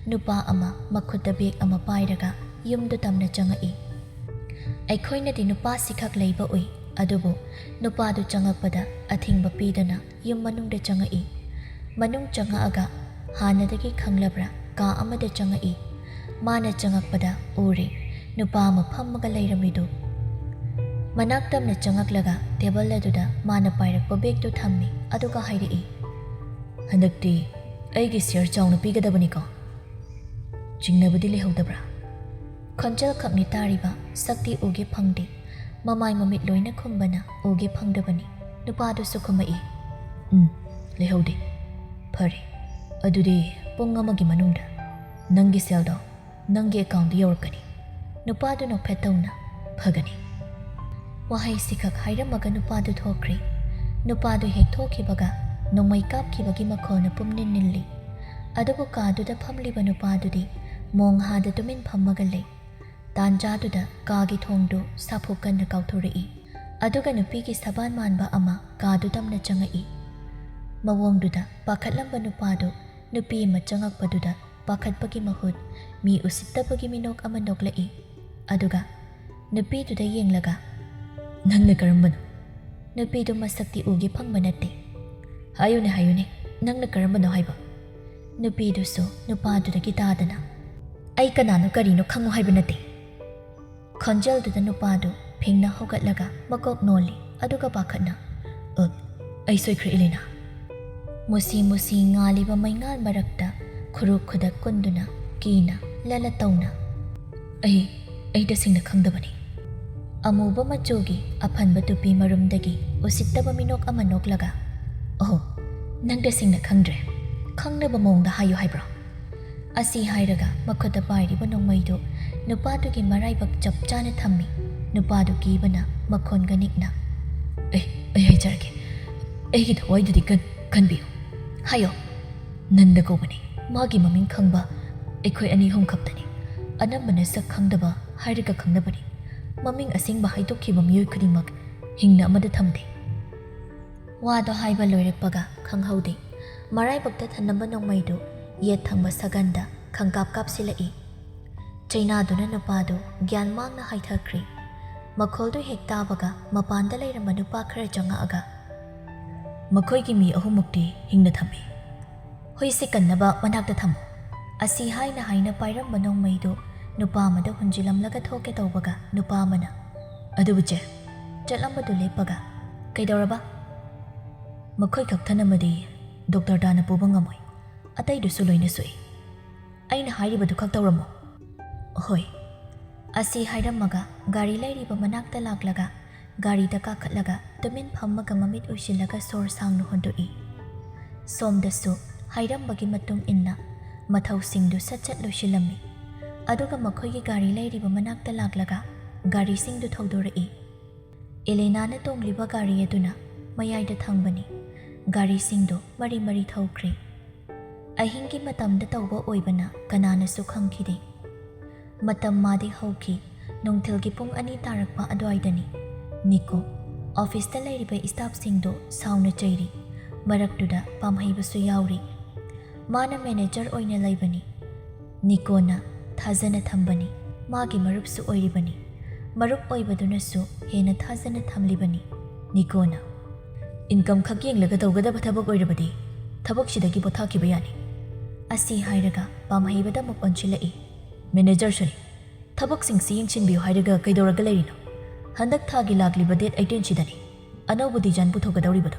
ꯅꯨꯄꯥ ꯑꯃ ꯃꯈꯨꯠꯇ ꯕꯦꯒ ꯑꯃ ꯄꯥꯏꯔꯒ ꯌꯨꯝꯗꯨ ꯇꯝꯅ ꯆꯪꯉꯛꯏ꯫ ꯑꯩꯈꯣꯏꯅꯗꯤ ꯅꯨꯄꯥꯁꯤꯈꯛ ꯂꯩꯕ ꯎꯏ, ꯑꯗꯨꯕꯨ ꯅꯨꯄꯥꯗꯨ ꯆꯪꯉꯛꯄꯗ ꯑꯊꯤꯡꯕ ꯄꯤꯗꯅ ꯌꯨꯝ ꯃꯅꯨꯡꯗ ꯆꯪꯉꯛꯏ꯫ ꯃꯅꯨꯡ ꯆꯪꯉꯛꯑꯒ ꯍꯥꯟꯅꯗꯒꯤ ꯈꯪꯂꯕ꯭ꯔꯥ ꯀꯥ ꯑꯃꯗ ꯆꯪꯉꯛꯏ꯫ ꯃꯥꯅ ꯆꯪꯉꯛꯄꯗ ꯎꯔꯦ, ꯅꯨꯄꯥ ꯑꯃ ꯐꯝꯃꯒ ꯂꯩꯔꯝꯃꯤꯗꯨ꯫ ꯃꯅꯥꯛ ꯇꯝꯅ ꯆꯪꯉꯛꯂꯒ ꯇꯦꯕꯜ ꯑꯗꯨꯗ ꯃꯥꯅ ꯄꯥꯏꯔꯛꯄ ꯕꯦꯒꯇꯨ ꯊꯝꯃꯤ, ꯑꯗꯨꯒ ꯍꯥꯏꯔꯛꯏ, "ꯍꯟꯗꯛꯇꯤ ꯑꯩꯒꯤ ꯁꯤꯌꯔ ꯆꯥꯎꯅ ꯄꯤꯒꯗꯕꯅꯤꯀꯣ꯫ ꯆꯤꯡꯅꯕꯗꯤ ꯂꯩꯍꯧꯗꯕ꯭ꯔꯥ?" ꯈꯣꯟꯖꯦꯜ ꯈꯛꯅꯤ ꯇꯥꯔꯤꯕ, ꯁꯛꯇꯤ ꯎꯒꯦ ꯐꯪꯗꯦ꯫ ꯃꯃꯥꯏ ꯃꯃꯤꯠ ꯂꯣꯏꯅ ꯈꯨꯝꯕꯅ ꯎꯒꯦ ꯐꯪꯗꯕꯅꯤ꯫ ꯅꯨꯄꯥꯗꯨꯁꯨ ꯈꯨꯝꯃꯛꯏ, "ꯎꯝ, ꯂꯩꯍꯧꯗꯦ꯫ ꯐꯔꯦ, ꯑꯗꯨꯗꯤ ꯄꯨꯡ ꯑꯃꯒꯤ ꯃꯅꯨꯡꯗ ꯅꯪꯒꯤ ꯁꯦꯜꯗꯣ "ꯅꯪꯒꯤ ꯑꯦꯀꯥꯎꯟꯗ ꯌꯧꯔꯛꯀꯅꯤ"꯫ ꯅꯨꯄꯥꯗꯨ ꯅꯣꯛꯐꯦꯠ ꯇꯧꯅ, "ꯐꯒꯅꯤ"꯫ ꯋꯥꯍꯩꯁꯤꯈꯛ ꯍꯥꯏꯔꯝꯃꯒ ꯅꯨꯄꯥꯗꯨ ꯊꯣꯛꯈ꯭ꯔꯦ꯫ ꯅꯨꯄꯥꯗꯨ ꯍꯦꯛ ꯊꯣꯛꯈꯤꯕꯒ ꯅꯣꯡꯃꯩ ꯀꯥꯞꯈꯤꯕꯒꯤ ꯃꯈꯣꯜꯅ ꯄꯨꯝꯅꯤꯟ ꯅꯤꯜꯂꯤ꯫ ꯑꯗꯨꯕꯨ ꯀꯥꯗꯨꯗ ꯐꯝꯂꯤꯕ ꯅꯨꯄꯥꯗꯨꯗꯤ ꯃꯣꯡꯍꯥꯗ ꯇꯨꯃꯤꯟ ꯐꯝꯃꯒ ꯂꯩ꯫ ꯇꯥꯟꯖꯥꯗꯨꯗ ꯀꯥꯒꯤ ꯊꯣꯡꯗꯨ ꯁꯥꯐꯨ ꯀꯟꯅ ꯀꯥꯎꯊꯣꯔꯛꯏ꯫ ꯑꯗꯨꯒ ꯅꯨꯄꯤꯒꯤ ꯁꯕꯥꯟ ꯃꯥꯟꯕ ꯑꯃ ꯀꯥꯗꯨ ꯇꯝꯅ ꯆꯪꯉꯛꯏ꯫ ꯃꯑꯣꯡꯗꯨꯗ ꯄꯥꯈꯠꯂꯝꯕ ꯅꯨꯄꯥꯗꯨ ꯅꯨꯄꯤ ꯑꯃ ꯆꯪꯉꯛꯄꯗꯨꯗ ꯄꯥꯈꯠꯄꯒꯤ ꯃꯍꯨꯠ ꯃꯤ ꯎꯁꯤꯠꯇꯕꯒꯤ ꯃꯤꯅꯣꯛ ꯑꯃ ꯅꯣꯛꯂꯛꯏ꯫ ꯑꯗꯨꯒ ꯅꯨꯄꯤꯗꯨꯗ ꯌꯦꯡꯂꯒ, "ꯅꯪꯅ ꯀꯔꯝꯕꯅꯣ?" ꯅꯨꯄꯤꯗꯨ ꯃꯁꯛꯇꯤ ꯎꯒꯦ ꯐꯪꯕ ꯅꯠꯇꯦ꯫ "ꯍꯥꯏꯌꯨꯅꯦ, ꯍꯥꯏꯌꯨꯅꯦ, ꯅꯪꯅ ꯀꯔꯝꯕꯅꯣ ꯍꯥꯏꯕ?" ꯅꯨꯄꯤꯗꯨꯁꯨ ꯅꯨꯄꯥꯗꯨꯗꯒꯤ ꯇꯥꯗꯅ, "ꯑꯩ ꯀꯅꯥꯅꯣ ꯀꯔꯤꯅꯣ ꯈꯪꯉꯨ ꯍꯥꯏꯕ ꯅꯠꯇꯦ"꯫ ꯈꯣꯟꯖꯦꯜꯗꯨꯗ ꯅꯨꯄꯥꯗꯨ ꯐꯤꯡꯅ ꯍꯧꯒꯠꯂꯒ ꯃꯀꯣꯛ ꯅꯣꯜꯂꯤ, ꯑꯗꯨꯒ ꯄꯥꯈꯠꯅ, "ꯑ, ꯑꯩ ꯁꯣꯏꯈ꯭ꯔꯦ, ꯏꯂꯤꯅꯥ"꯫ ꯃꯨꯁꯤ ꯃꯨꯁꯤ ꯉꯥꯜꯂꯤꯕ ꯃꯩꯉꯥꯜ ꯃꯔꯛꯇ ꯈꯨꯔꯨ ꯈꯨꯗꯛ ꯀꯨꯟꯗꯨꯅ, ꯀꯤꯅ, ꯂꯂ ꯇꯧꯅ, "ꯑꯩ, ꯑꯩ ꯇꯁꯦꯡꯅ ꯈꯪꯗꯕꯅꯤ"꯫ ꯑꯃꯨꯕ ꯃꯆꯨꯒꯤ ꯑꯐꯟꯕ ꯇꯨꯄꯤ ꯃꯔꯨꯝꯗꯒꯤ ꯎꯁꯤꯠꯇꯕ ꯃꯤꯅꯣꯛ ꯑꯃ ꯅꯣꯛꯂꯒ, "ꯑꯣꯍꯣ, ꯅꯪ ꯇꯁꯦꯡꯅ ꯈꯪꯗ꯭ꯔꯦ? ꯈꯪꯅꯕ ꯃꯑꯣꯡꯗ ꯍꯥꯏꯌꯨ ꯍꯥꯏꯕ꯭ꯔꯣ?" ꯑꯁꯤ ꯍꯥꯏꯔꯒ ꯃꯈꯨꯠꯇ ꯄꯥꯏꯔꯤꯕ ꯅꯣꯡꯃꯩꯗꯨ ꯅꯨꯄꯥꯗꯨꯒꯤ ꯃꯔꯥꯏꯕꯛ ꯆꯞ ꯆꯥꯅ ꯊꯝꯃꯤ꯫ ꯅꯨꯄꯥꯗꯨ ꯀꯤꯕꯅ ꯃꯈꯣꯟꯒ ꯅꯤꯛꯅ, "ꯑꯩ, ꯑꯩ ꯍꯥꯏꯖꯔꯒꯦ꯫ ꯑꯩꯒꯤ ꯊꯋꯥꯏꯗꯨꯗꯤ ꯀꯟ-, ꯀꯟꯕꯤꯌꯨ"꯫ "ꯍꯥꯏꯌꯣ"꯫ "ꯅꯟꯗ ꯀꯧꯕꯅꯤ꯫ ꯃꯥꯒꯤ ꯃꯃꯤꯡ ꯈꯪꯕ ꯑꯩꯈꯣꯏ ꯑꯅꯤ ꯑꯍꯨꯝ ꯈꯛꯇꯅꯤ꯫ ꯑꯅꯝꯕꯅ ꯁꯛ ꯈꯪꯗꯕ ꯍꯥꯏꯔꯒ ꯈꯪꯅꯕꯅꯤ꯫ ꯃꯃꯤꯡ ꯑꯁꯦꯡꯕ ꯍꯥꯏꯗꯣꯛꯈꯤꯕ ꯃꯤꯑꯣꯏ ꯈꯨꯗꯤꯡꯃꯛ ꯍꯤꯡꯅ ꯑꯃꯗ ꯊꯝꯗꯦ"꯫ ꯋꯥꯗꯣ ꯍꯥꯏꯕ ꯂꯣꯏꯔꯛꯄꯒ ꯈꯪꯍꯧꯗꯦ, ꯃꯔꯥꯏꯕꯛꯇ ꯊꯅꯝꯕ ꯅꯣꯡꯃꯩꯗꯨ ꯌꯦꯠ ꯊꯪꯕ ꯁꯒꯟꯗ ꯈꯪꯀꯥꯞ ꯀꯥꯞꯁꯤꯜꯂꯛꯏ꯫ ꯆꯩꯅꯥꯗꯨꯅ ꯅꯨꯄꯥꯗꯨ ꯒ꯭ꯌꯥꯟ ꯃꯥꯡꯅ ꯍꯥꯏꯊꯈ꯭ꯔꯦ꯫ ꯃꯈꯣꯜꯗꯨ ꯍꯦꯛ ꯇꯥꯕꯒ ꯃꯄꯥꯟꯗ ꯂꯩꯔꯝꯕ ꯅꯨꯄꯥ ꯈꯔ ꯆꯪꯉꯛꯑꯒ, "ꯃꯈꯣꯏꯒꯤ ꯃꯤ ꯑꯍꯨꯝꯃꯨꯛꯇꯤ ꯍꯤꯡꯅ ꯊꯝꯃꯤ꯫ ꯍꯨꯏꯁꯤ ꯀꯟꯅꯕ ꯃꯅꯥꯛꯇ ꯊꯝꯃꯨ"꯫ ꯑꯁꯤ ꯍꯥꯏꯅ ꯍꯥꯏꯅ ꯄꯥꯏꯔꯝꯕ ꯅꯣꯡꯃꯩꯗꯨ ꯅꯨꯄꯥ ꯑꯃꯗ ꯍꯨꯟꯖꯤꯜꯂꯝꯂꯒ ꯊꯣꯛꯀꯦ ꯇꯧꯕꯒ ꯅꯨꯄꯥ ꯑꯃꯅ, "ꯑꯗꯨꯕꯨ ꯆꯦ"꯫ ꯆꯠꯂꯝꯕꯗꯨ ꯂꯦꯞꯄꯒ, "ꯀꯩꯗꯧꯔꯕ?" "ꯃꯈꯣꯏ ꯀꯛꯊꯅꯕꯗꯤ ꯗꯣꯛꯇꯔ ꯇꯥꯅ ꯄꯨꯕ ꯉꯝꯃꯣꯏ꯫ ꯑꯇꯩꯗꯨꯁꯨ ꯂꯣꯏꯅ ꯁꯣꯛꯏ꯫ ꯑꯩꯅ ꯍꯥꯏꯔꯤꯕꯗꯨ ꯈꯛ ꯇꯧꯔꯝꯃꯨ"꯫ "ꯍꯣꯏ"꯫ ꯑꯁꯤ ꯍꯥꯏꯔꯝꯃꯒ ꯒꯥꯔꯤ ꯂꯩꯔꯤꯕ ꯃꯅꯥꯛꯇ ꯂꯥꯛꯂꯒ ꯒꯥꯔꯤꯗ ꯀꯥꯈꯠꯂꯒ ꯇꯨꯃꯤꯟ ꯐꯝꯃꯒ ꯃꯃꯤꯠ ꯎꯏꯁꯤꯜꯂꯒ ꯁꯣꯔ ꯁꯥꯡꯅ ꯍꯣꯟꯗꯣꯛꯏ꯫ ꯁꯣꯝꯗꯁꯨ ꯍꯥꯏꯔꯝꯕꯒꯤ ꯃꯇꯨꯡ ꯏꯟꯅ ꯃꯊꯧꯁꯤꯡꯗꯨ ꯁꯠ ꯁꯠ ꯂꯣꯏꯁꯤꯜꯂꯝꯃꯤ꯫ ꯑꯗꯨꯒ ꯃꯈꯣꯏꯒꯤ ꯒꯥꯔꯤ ꯂꯩꯔꯤꯕ ꯃꯅꯥꯛꯇ ꯂꯥꯛꯂꯒ ꯒꯥꯔꯤꯁꯤꯡꯗꯨ ꯊꯧꯗꯣꯔꯛꯏ꯫ ꯑꯦꯂꯦꯅꯥꯅ ꯇꯣꯡꯂꯤꯕ ꯒꯥꯔꯤ ꯑꯗꯨꯅ ꯃꯌꯥꯏꯗ ꯊꯪꯕꯅꯤ꯫ ꯒꯥꯔꯤꯁꯤꯡꯗꯨ ꯃꯔꯤ ꯃꯔꯤ ꯊꯧꯈ꯭ꯔꯦ꯫ ꯑꯍꯤꯡꯒꯤ ꯃꯇꯝꯗ ꯇꯧꯕ ꯑꯣꯏꯕꯅ ꯀꯅꯥꯅꯁꯨ ꯈꯪꯈꯤꯗꯦ꯫ ꯃꯇꯝ ꯃꯥꯗꯤ ꯍꯧꯈꯤ꯫ ꯅꯨꯡꯊꯤꯜꯒꯤ ꯄꯨꯡ ꯑꯅꯤ ꯇꯥꯔꯛꯄ ꯑꯗꯨꯋꯥꯏꯗꯅꯤ꯫ ꯅꯤꯀꯣ ꯑꯣꯐꯤꯁꯇ ꯂꯩꯔꯤꯕ ꯁ꯭ꯇꯥꯐꯁꯤꯡꯗꯨ ꯁꯥꯎꯅ ꯆꯩꯔꯤ꯫ ꯃꯔꯛꯇꯨꯗ ꯄꯥꯝꯍꯩꯕꯁꯨ ꯌꯥꯎꯔꯤ꯫ ꯃꯥꯅ ꯃꯦꯅꯦꯖꯔ ꯑꯣꯏꯅ ꯂꯩꯕꯅꯤ꯫ ꯅꯤꯀꯣꯅ ꯊꯥꯖꯅ ꯊꯝꯕꯅꯤ꯫ ꯃꯥꯒꯤ ꯃꯔꯨꯞꯁꯨ ꯑꯣꯏꯔꯤꯕꯅꯤ꯫ ꯃꯔꯨꯞ ꯑꯣꯏꯕꯗꯨꯅꯁꯨ ꯍꯦꯟꯅ ꯊꯥꯖꯅ ꯊꯝꯂꯤꯕꯅꯤ꯫ ꯅꯤꯀꯣꯅ, "ꯏꯟꯀꯝ ꯈꯛ ꯌꯦꯡꯂꯒ ꯇꯧꯒꯗꯕ ꯊꯕꯛ ꯑꯣꯏꯔꯕꯗꯤ ꯊꯕꯛꯁꯤꯗꯒꯤ ꯄꯣꯊꯥꯈꯤꯕ ꯌꯥꯅꯤ," ꯑꯁꯤ ꯍꯥꯏꯔꯒ ꯄꯥꯝꯍꯩꯕꯗ ꯑꯃꯨꯛ ꯑꯣꯟꯁꯤꯜꯂꯛꯏ꯫ "ꯃꯦꯅꯦꯖꯔꯁꯨꯅꯤ꯫ ꯊꯕꯛꯁꯤꯡꯁꯤ ꯌꯦꯡꯁꯤꯟꯕꯤꯌꯨ ꯍꯥꯏꯔꯒ ꯀꯩꯗꯧꯔꯒ ꯂꯩꯔꯤꯅꯣ? ꯍꯟꯗꯛ ꯊꯥꯒꯤ ꯂꯥꯛꯂꯤꯕ ꯗꯦꯠ ꯑꯩꯇꯤꯟꯁꯤꯗꯅꯤ ꯑꯅꯧꯕ ꯗꯤꯖꯥꯏꯟ ꯄꯨꯊꯣꯛꯀꯗꯧꯔꯤꯕꯗꯣ꯫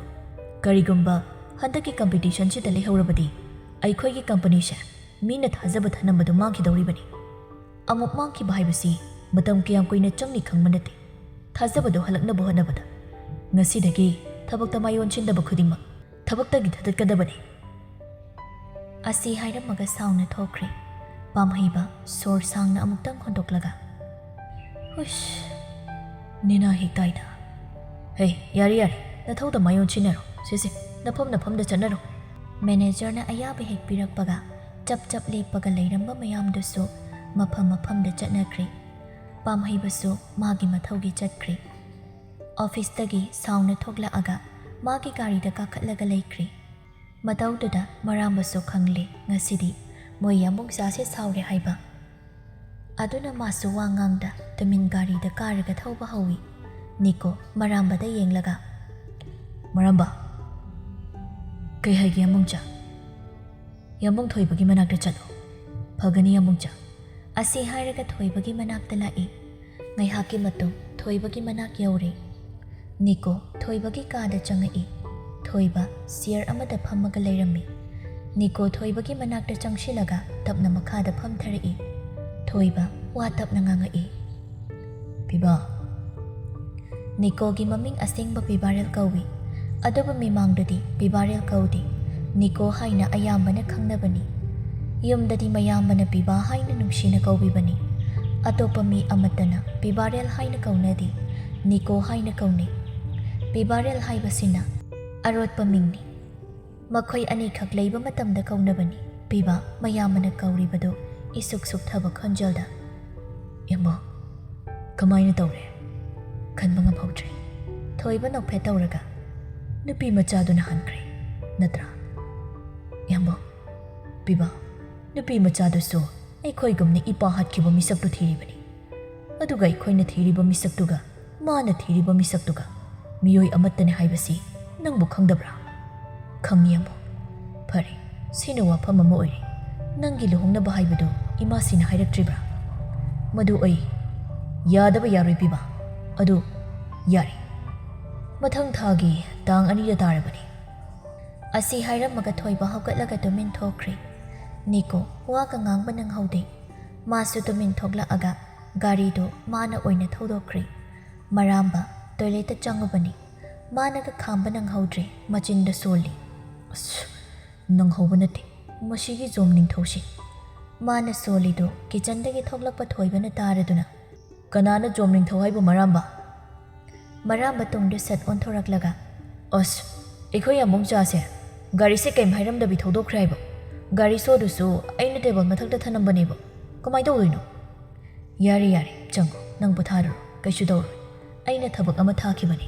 ꯀꯔꯤꯒꯨꯝꯕ ꯍꯟꯗꯛꯀꯤ ꯀꯝꯄꯤꯇꯤꯁꯟꯁꯤꯗ ꯂꯩꯍꯧꯔꯕꯗꯤ ꯑꯩꯈꯣꯏꯒꯤ ꯀꯝꯄꯅꯤꯁꯦ ꯃꯤꯅ ꯊꯥꯖꯕ ꯊꯅꯝꯕꯗꯨ ꯃꯥꯡꯈꯤꯗꯧꯔꯤꯕꯅꯤ꯫ ꯑꯃꯨꯛ ꯃꯥꯡꯈꯤꯕ ꯍꯥꯏꯕꯁꯤ ꯃꯇꯝ ꯀꯌꯥꯝ ꯀꯨꯏꯅ ꯆꯪꯅꯤ ꯈꯪꯕ ꯅꯠꯇꯦ꯫ ꯊꯥꯖꯕꯗꯨ ꯍꯜꯂꯛꯅꯕ ꯍꯣꯠꯅꯕꯗ ꯉꯁꯤꯗꯒꯤ ꯊꯕꯛꯇ ꯃꯥꯏ ꯑꯣꯟꯁꯤꯟꯗꯕ ꯈꯨꯗꯤꯡꯃꯛ ꯊꯕꯛꯇꯒꯤ ꯊꯥꯗꯠꯀꯗꯕꯅꯤ," ꯑꯁꯤ ꯍꯥꯏꯔꯝꯃꯒ ꯁꯥꯎꯅ ꯊꯣꯛꯈ꯭ꯔꯦ꯫ ꯄꯥꯝꯍꯩꯕ ꯁꯣꯔ ꯁꯥꯡꯅ ꯑꯃꯨꯛꯇꯪ ꯍꯣꯟꯗꯣꯛꯂꯒ, "ꯍꯨꯁ, ꯅꯦꯅꯥ ꯍꯦꯛꯇꯥꯏꯗ꯫ ꯍꯦ, ꯌꯥꯔꯦ, ꯌꯥꯔꯦ, ꯅꯊꯧꯗ ꯃꯥꯏ ꯑꯣꯟꯁꯤꯟꯅꯔꯣ꯫ ꯁꯦ, ꯁꯦ, ꯅꯐꯝ ꯅꯐꯝꯗ ꯆꯠꯅꯔꯣ꯫" ꯃꯦꯅꯦꯖꯔꯅ ꯑꯌꯥꯕ ꯍꯦꯛ ꯄꯤꯔꯛꯄꯒ ꯆꯞ ꯆꯞ ꯂꯦꯞꯄꯒ ꯂꯩꯔꯝꯕ ꯃꯌꯥꯝꯗꯨꯁꯨ ꯃꯐꯝ ꯃꯐꯝꯗ ꯆꯠꯅꯈ꯭ꯔꯦ꯫ ꯄꯥꯝꯍꯩꯕꯁꯨ ꯃꯥꯒꯤ ꯃꯊꯧꯒꯤ ꯆꯠꯈ꯭ꯔꯦ꯫ ꯑꯣꯐꯤꯁꯇꯒꯤ ꯁꯥꯎꯅ ꯊꯣꯛꯂꯛꯑꯒ ꯃꯥꯒꯤ ꯒꯥꯔꯤꯗ ꯀꯥꯈꯠꯂꯒ ꯂꯩꯈ꯭ꯔꯦ꯫ ꯃꯇꯧꯗꯨꯗ ꯃꯔꯥꯝꯕꯁꯨ ꯈꯪꯂꯦ ꯉꯁꯤꯗꯤ ꯃꯣꯏ ꯌꯥꯝꯕꯨꯡ ꯆꯥꯁꯦ ꯁꯥꯎꯔꯦ ꯍꯥꯏꯕ꯫ ꯑꯗꯨꯅ ꯃꯥꯁꯨ ꯋꯥ ꯉꯥꯡꯗ ꯇꯨꯃꯤꯟ ꯒꯥꯔꯤꯗ ꯀꯥꯔꯒ ꯊꯧꯕ ꯍꯧꯏ꯫ ꯅꯤꯀꯣ ꯃꯔꯥꯝꯕꯗ ꯌꯦꯡꯂꯒ, "ꯃꯔꯥꯝꯕ, ꯀꯩ ꯍꯥꯏꯒꯦ ꯌꯥꯝꯕꯨꯡ ꯆꯥ?" "ꯌꯥꯝꯕꯨꯡ ꯊꯣꯏꯕꯒꯤ ꯃꯅꯥꯛꯇ ꯆꯠꯂꯣ꯫ ꯐꯒꯅꯤ ꯌꯥꯝꯕꯨꯡ ꯆꯥ," ꯑꯁꯤ ꯍꯥꯏꯔꯒ ꯊꯣꯏꯕꯒꯤ ꯃꯅꯥꯛꯇ ꯂꯥꯛꯏ꯫ ꯉꯥꯏꯍꯥꯛꯀꯤ ꯃꯇꯨꯡ ꯊꯣꯏꯕꯒꯤ ꯃꯅꯥꯛ ꯌꯧꯔꯦ꯫ ꯅꯤꯀꯣ ꯊꯣꯏꯕꯒꯤ ꯀꯥꯗ ꯆꯪꯉꯛꯏ꯫ ꯊꯣꯏꯕ ꯆꯤꯌꯔ ꯑꯃꯗ ꯐꯝꯃꯒ ꯂꯩꯔꯝꯃꯤ꯫ ꯅꯤꯀꯣ ꯊꯣꯏꯕꯒꯤ ꯃꯅꯥꯛꯇ ꯆꯪꯁꯤꯜꯂꯒ ꯇꯞꯅ ꯃꯈꯥꯗ ꯐꯝꯊꯔꯛꯏ꯫ ꯊꯣꯏꯕ ꯋꯥ ꯇꯞꯅ ꯉꯥꯡꯉꯛꯏ, "ꯄꯤꯕꯥ꯫" ꯅꯤꯀꯣꯒꯤ ꯃꯃꯤꯡ ꯑꯁꯦꯡꯕ ꯄꯤꯕꯥꯔꯦꯜ ꯀꯧꯏ, ꯑꯗꯨꯕꯨ ꯃꯤꯃꯥꯡꯗꯗꯤ ꯄꯤꯕꯥꯔꯦꯜ ꯀꯧꯗꯦ, ꯅꯤꯀꯣ ꯍꯥꯏꯅ ꯑꯌꯥꯝꯕꯅ ꯈꯪꯅꯕꯅꯤ꯫ ꯌꯨꯝꯗꯗꯤ ꯃꯌꯥꯝꯕꯅ ꯄꯤꯕꯥ ꯍꯥꯏꯅ ꯅꯨꯡꯁꯤꯅ ꯀꯧꯕꯤꯕꯅꯤ꯫ ꯑꯇꯣꯞꯄ ꯃꯤ ꯑꯃꯠꯇꯅ ꯄꯤꯕꯥꯔꯦꯜ ꯍꯥꯏꯅ ꯀꯧꯅꯗꯦ, ꯅꯤꯀꯣ ꯍꯥꯏꯅ ꯀꯧꯅꯩ꯫ ꯄꯤꯕꯥꯔꯦꯜ ꯍꯥꯏꯕꯁꯤꯅ ꯑꯔꯣꯠꯄ ꯃꯤꯡꯅꯤ꯫ ꯃꯈꯣꯏ ꯑꯅꯤꯈꯛ ꯂꯩꯕ ꯃꯇꯝꯗ ꯀꯧꯅꯕꯅꯤ꯫ ꯄꯤꯕꯥ ꯃꯌꯥꯝꯕꯅ ꯀꯧꯔꯤꯕꯗꯨ ꯏꯁꯨꯛ ꯁꯨꯛꯊꯕ ꯈꯣꯟꯖꯦꯜꯗ, "ꯏꯌꯥꯝꯕ, ꯀꯃꯥꯏꯅ ꯇꯧꯔꯦ? ꯈꯟꯕ ꯉꯝꯍꯧꯗ꯭ꯔꯦ꯫" ꯊꯣꯏꯕ ꯅꯣꯛꯐꯦꯠ ꯇꯧꯔꯒ, "ꯅꯨꯄꯤ ꯃꯆꯥꯗꯨꯅ ꯍꯟꯈ꯭ꯔꯦ, ꯅꯠꯇ꯭ꯔꯥ?" "ꯏꯌꯥꯝꯕ, ꯄꯤꯕꯥ, ꯅꯨꯄꯤ ꯃꯆꯥꯗꯨꯁꯨ ꯑꯩꯈꯣꯏꯒꯨꯝꯅ ꯏꯄꯥ ꯍꯥꯠꯈꯤꯕ ꯃꯤꯁꯛꯇꯨ ꯊꯤꯔꯤꯕꯅꯤ꯫ ꯑꯗꯨꯒ ꯑꯩꯈꯣꯏꯅ ꯊꯤꯔꯤꯕ ꯃꯤꯁꯛꯇꯨꯒ ꯃꯥꯅ ꯊꯤꯔꯤꯕ ꯃꯤꯁꯛꯇꯨꯒ ꯃꯤꯑꯣꯏ ꯑꯃꯠꯇꯅꯤ ꯍꯥꯏꯕꯁꯤ ꯅꯪꯕꯨ ꯈꯪꯗꯕ꯭ꯔꯥ?" "ꯈꯪꯏ, ꯏꯌꯥꯝꯕ꯫" "ꯐꯔꯦ, ꯁꯤꯅ ꯋꯥꯐꯝ ꯑꯃ ꯑꯣꯏꯔꯦ꯫ ꯅꯪꯒꯤ ꯂꯨꯍꯣꯡꯅꯕ ꯍꯥꯏꯕꯗꯨ ꯏꯃꯥꯁꯤꯅ ꯍꯥꯏꯔꯛꯇ꯭ꯔꯤꯕ꯭ꯔꯥ?" "ꯃꯗꯨ ꯑꯩ ꯌꯥꯗꯕ ꯌꯥꯔꯣꯏ, ꯄꯤꯕꯥ꯫ ꯑꯗꯨ ꯌꯥꯔꯦ, ꯃꯊꯪ ꯊꯥꯒꯤ ꯇꯥꯡ ꯑꯅꯤꯗ ꯇꯥꯔꯕꯅꯤ꯫" ꯑꯁꯤ ꯍꯥꯏꯔꯝꯃꯒ ꯊꯣꯏꯕ ꯍꯧꯒꯠꯂꯒ ꯇꯨꯃꯤꯟ ꯊꯣꯛꯈ꯭ꯔꯦ꯫ ꯅꯤꯀꯣ ꯋꯥꯒ ꯉꯥꯡꯕ ꯅꯪꯍꯧꯗꯦ꯫ ꯃꯥꯁꯨ ꯇꯨꯃꯤꯟ ꯊꯣꯛꯂꯛꯑꯒ ꯒꯥꯔꯤꯗꯨ ꯃꯥꯅ ꯑꯣꯏꯅ ꯊꯧꯗꯣꯛꯈ꯭ꯔꯦ꯫ ꯃꯔꯥꯝꯕ ꯇꯣꯏꯂꯦꯠꯇ ꯆꯪꯉꯨꯕꯅꯤ꯫ ꯃꯥꯅꯒ ꯈꯥꯝꯕ ꯅꯪꯍꯧꯗ꯭ꯔꯦ, ꯃꯆꯤꯟꯗ ꯁꯣꯜꯂꯤ꯫ "ꯑꯁ, ꯅꯪꯍꯧꯕ ꯅꯠꯇꯦ ꯃꯁꯤꯒꯤ ꯖꯣꯝ ꯅꯤꯡꯊꯧꯁꯤ꯫" ꯃꯥꯅ ꯁꯣꯜꯂꯤꯗꯨ ꯀꯤꯆꯟꯗꯒꯤ ꯊꯣꯛꯂꯛꯄ ꯊꯣꯏꯕꯅ ꯇꯥꯔꯗꯨꯅ, "ꯀꯅꯥꯅ ꯖꯣꯝ ꯅꯤꯡꯊꯧ ꯍꯥꯏꯕ, ꯃꯔꯥꯝꯕ?" ꯃꯔꯥꯝꯕ ꯇꯨꯡꯗ ꯁꯠ ꯑꯣꯟꯊꯣꯔꯛꯂꯒ, "ꯑꯁ, ꯑꯩꯈꯣꯏ ꯌꯥꯝꯕꯨꯡ ꯆꯥꯁꯦ ꯒꯥꯔꯤꯁꯦ ꯀꯩꯝ ꯍꯥꯏꯔꯝꯗꯕꯤ ꯊꯧꯗꯣꯛꯈ꯭ꯔꯦ ꯍꯥꯏꯕ꯫ ꯒꯥꯔꯤ ꯁꯣꯗꯨꯁꯨ ꯑꯩꯅ ꯇꯦꯕꯜ ꯃꯊꯛꯇ ꯊꯅꯝꯕꯅꯦꯕ꯫ ꯀꯃꯥꯏ ꯇꯧꯗꯣꯏꯅꯣ?" "ꯌꯥꯔꯦ, ꯌꯥꯔꯦ, ꯆꯪꯉꯣ, ꯅꯪ ꯄꯣꯊꯥꯔꯨꯔꯣ, ꯀꯩꯁꯨ ꯇꯧꯔꯣꯏ꯫ ꯑꯩꯅ ꯊꯕꯛ ꯑꯃ ꯊꯥꯈꯤꯕꯅꯦ,